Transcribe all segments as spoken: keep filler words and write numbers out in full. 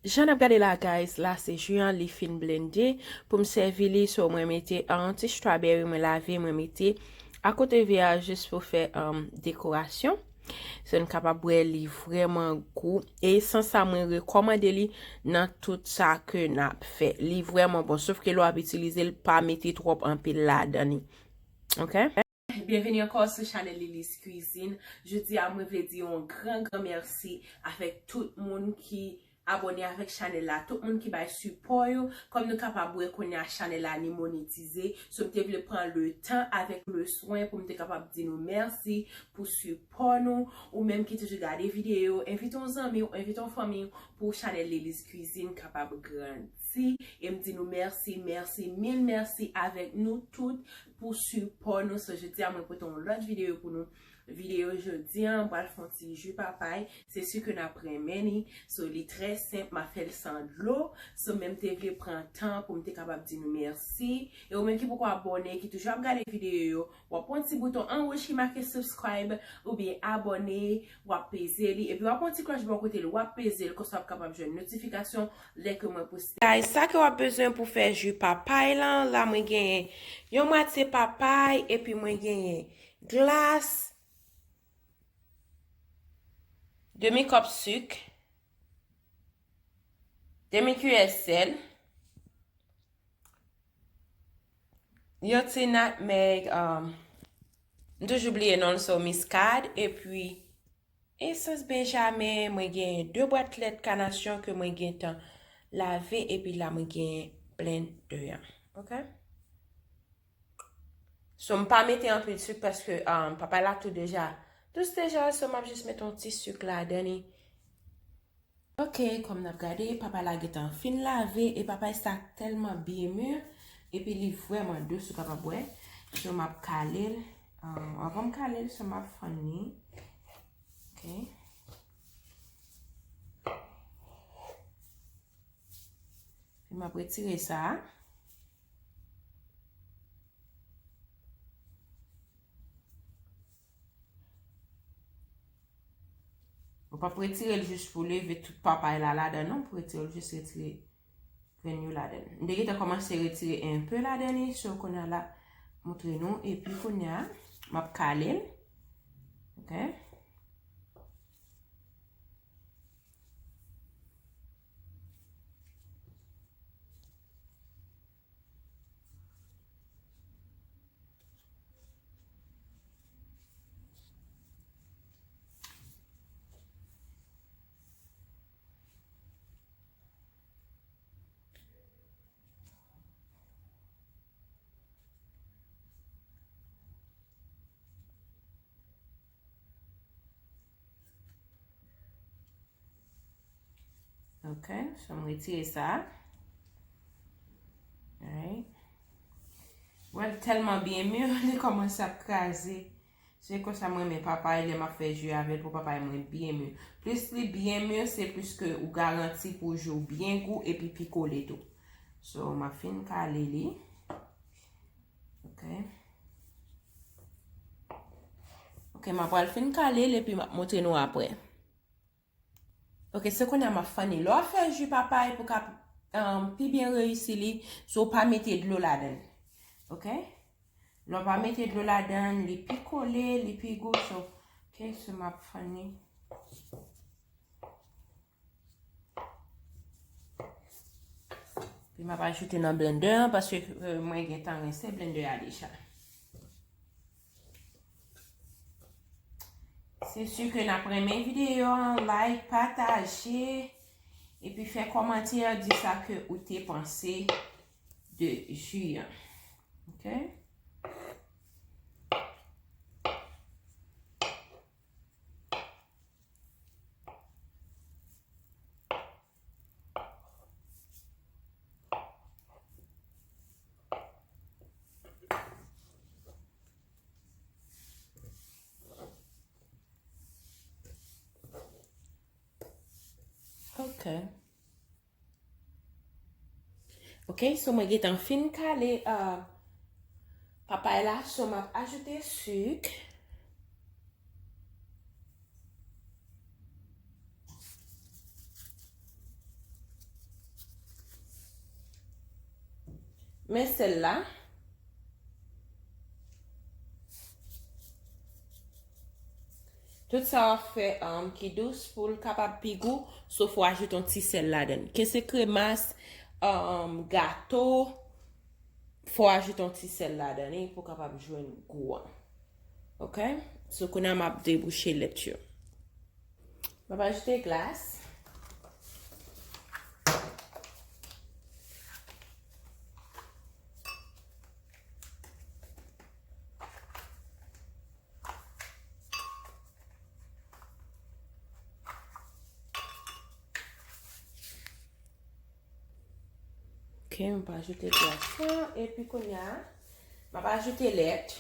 Jan n ap gade la, guys, la se ji an, li fin blende. Pou m sèvi li, so mwen mete, ah, yon ti strawberry mwen lave, mwen mete akote vè a jis pou fè, um, dekorasyon. So n kapab wè li vrèman gou. E sans sa mwen rekòmande li nan tout sa ke n ap fè. Li vrèman bon, sof ke lè w ap itilize l, pa mete twòp anpil ladan li. Ok? Byenveni ankò sou chanèl Lily's Cuisine. Jodi a, mwen vle di yon gran, gran mèsi avèk tout moun ki abòne avèk chanèl la, tout moun ki bay sipò yo. Kòm nou kapab wè kounye a, chanèl la ni monetize. So, m te vle pran le tan avèk le swen pou m te kapab di nou mèsi pou sipò nou. Ou menm ki toujou gade videyo, envite yon zanmi w, envite yon fanmi w pou chanèl Lily's Cuisine kapab grandi. E m di nou mèsi, mèsi, mil mèsi avèk nou tout pou sipò nou. So, jodi a, mwen pote yon lòt videyo pou nou. Videyo jodi a, m pral fè yon ti ji papay. Se si ke n ap renmen li. So, li trè senp, m ap fè l san dlo. So, men m te vle pran tan pou m te kapab di nou mèsi. E ou menm ki poko abòne, ki toujou ap gade videyo yo, w ap pran ti bouton an wouj ki make subscribe oubyen abòne, w ap peze li. Epi w ap pran ti klòch bò kote l, w ap peze l, konsa w ap kapab jwenn notifikasyon lè ke mwen poste. Guys, sa ke w ap bezwen pou fè ji papay lan, la mwen genyen yon mwatye papay, epi mwen genyen glas, demi kòp sik, demi kiyè sèl, yon ti natmèg, um, m toujou bliye non l, so miskad, epi esans benjamen, mwen genyen de bwat lèt kanasyon ke mwen gentan lave, epi la mwen genyen blender an. Ok? So, m pa mete anpil sik paske, um, papay la tou deja dous deja, so m ap jis mete yon ti sik ladan li. Ok, kòm n ap gade, papay la gentan fin lave, e papay sa tèlman byen mi, epi li vrèman dous, ou kapab wè. So, m ap kale l. Um, anvan m kale l, so m ap fann li. Ok. Epi m ap retire sa. Ou p ap retire l jis pou leve tout papay la ladan, non, pou retire l, jis retire grenn yo ladan. M te gentan kòmanse retire enpe ladan li, so kounye a la, montre nou, epi kounye a, m ap kale l. Ok? Ok, so m retire sa. Alright. Wè l tèlman byen mi, li kòmanse ap kraze. Se konsa mwen renmen papay, lè m ap fè ji avè l pou papay mwen byen mi. Plis li byen mi, se plis ke ou garanti pou ji w byen gou epi pi kole tou. So, m ap fin kale li. Ok. Ok, m ap pral fin kale l epi m ap montre nou apre. Ok, se kounye a m ap fann li. Lè w ap fè ji papay pou ka, um, pi byen reyisi li, so w pa mete dlo ladan l. Ok? Lè w pa mete dlo ladan l, li pi kole, li pi gou, so, ok, so m ap fann li. Epi m ap ajoute nan blender an, paske, euh, mwen gentan rense blender a deja. Se si ke n ap renmen videyo an, like, pataje, epi fè kòmantè, di sa ke ou te panse de ji an. Ok? Ok. Ok, so mwen gentan fin kale, ah, papay la, so m ap ajoute sik. Men sèl la. Tout sa w ap fè, um, ki dous pou l kapab pi gou, so fò w ajoute yon ti sèl ladan l. Ke se kremas, um, gato, fò w ajoute yon ti sèl ladan li pou w kapab jwenn gou an. Ok? So, kounye a m ap debouche lèt yo. M ap ajoute glas. Ok, m ap ajoute glas lan, epi kounye a, m ap ajoute lèt.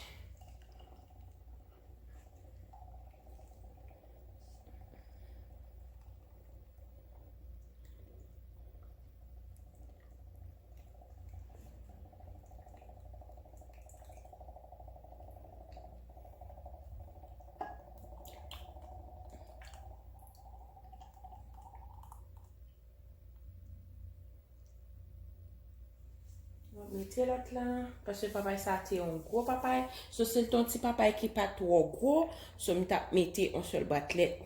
Mwen mete lòt la, paske papay sa te yon gwo papay. So, se te yon ti papay ki pa twò gwo. So, m t ap mete yon sèl bwat lèt.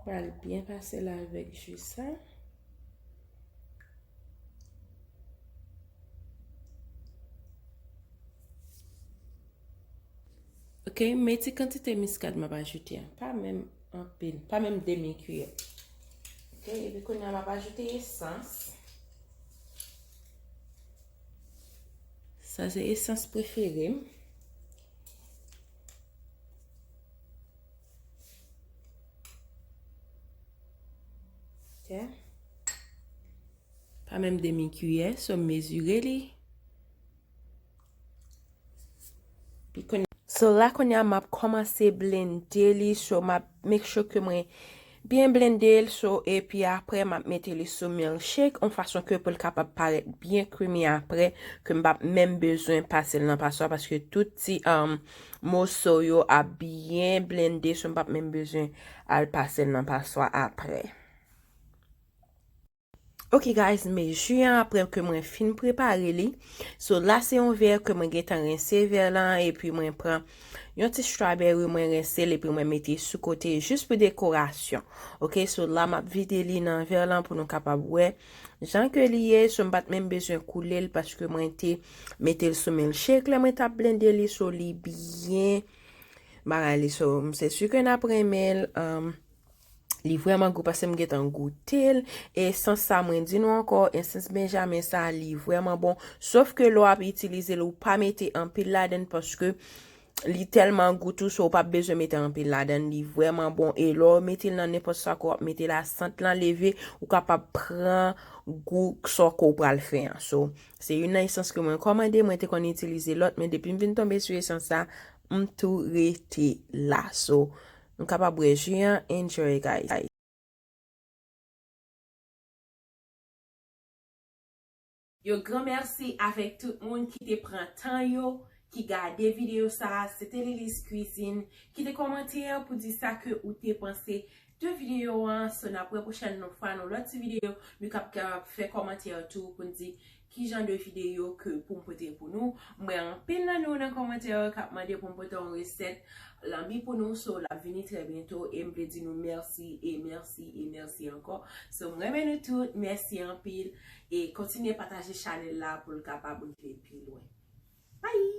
Pral byen pase l avèk ji sa. Ok, men ti kantite miskad m ap ajoute an. Pa menm anpil, pa menm demi kiyè. Ok, epi kounye a m ap ajoute esans. Sa se esans prefere m. Ok. Pa menm demi kiyè, so m mezire li. Pi kounye- So la kounye a m ap kòmanse blende li, so m ap make sure ke mwen byen blende l, so epi apre m ap mete li sou milkshake, yon fason ke pou l kapab parèt byen creamy apre, ke m p ap menm bezwen pase l nan paswa, paske tout ti, um, moso yo ap byen blende, so m p ap menm bezwen al pase l nan paswa apre. Ok guys, men ji an apre ke mwen fin prepare li. So la se yon vè ke mwen gentan rense vè lan epi mwen pran yon ti strawberry mwen rense l epi mwen mete sou kote jis pou dekorasyon. Ok, so la m ap vide li nan vè lan pou nou kapab wè jan ke li ye. So m pa t menm bezwen koule l paske mwen te mete l sou milkshake lè mwen t ap blende li. So li byen bagay li. So m se si ke n ap renmen l. Um, Li vrèman gou paske m gentan goute l. E esans sa mwen di nou ankò, esans Benjamin sa li vrèman bon. Sof ke lè w ap itilize l, ou pa mete anpil ladan l paske li tèlman gou tou, so ou p ap bezwen mete anpil ladan l. Li vrèman bon. E lè w mete l nan nenpòt sa ke w ap mete la, sant lan leve, ou kapab pran gou sa ke w pral fè an. So, se youn nan esans ke mwen kòmande, mwen te konn itilize lòt, men depi m vin tonbe sou esans sa, m tou rete la. So, nou kapab bwè ji an, enjoy guys. Yon gran mèsi avèk tout moun ki te pran tan yo, ki gade videyo sa a. Se te Lilis Cuisine, kite kòmantè pou di sa ke ou te panse de videyo an. So, n ap wè pwochèn fwa nan lòt ti videyo, nou kap, kap fè kòmantè tou pou n di ki jan de videyo ke pou m pote pou nou. M wè anpil nan nou nan kòmantè yo k ap mande pou m pote yon resèt lanbi pou nou, so l ap vini trè byento e m vle di nou mèsi e mèsi e mèsi ankò. So m renmen nou tout, mèsi anpil e kontinye pataje chanèl la pou l kapab rive pi lwen. Bye!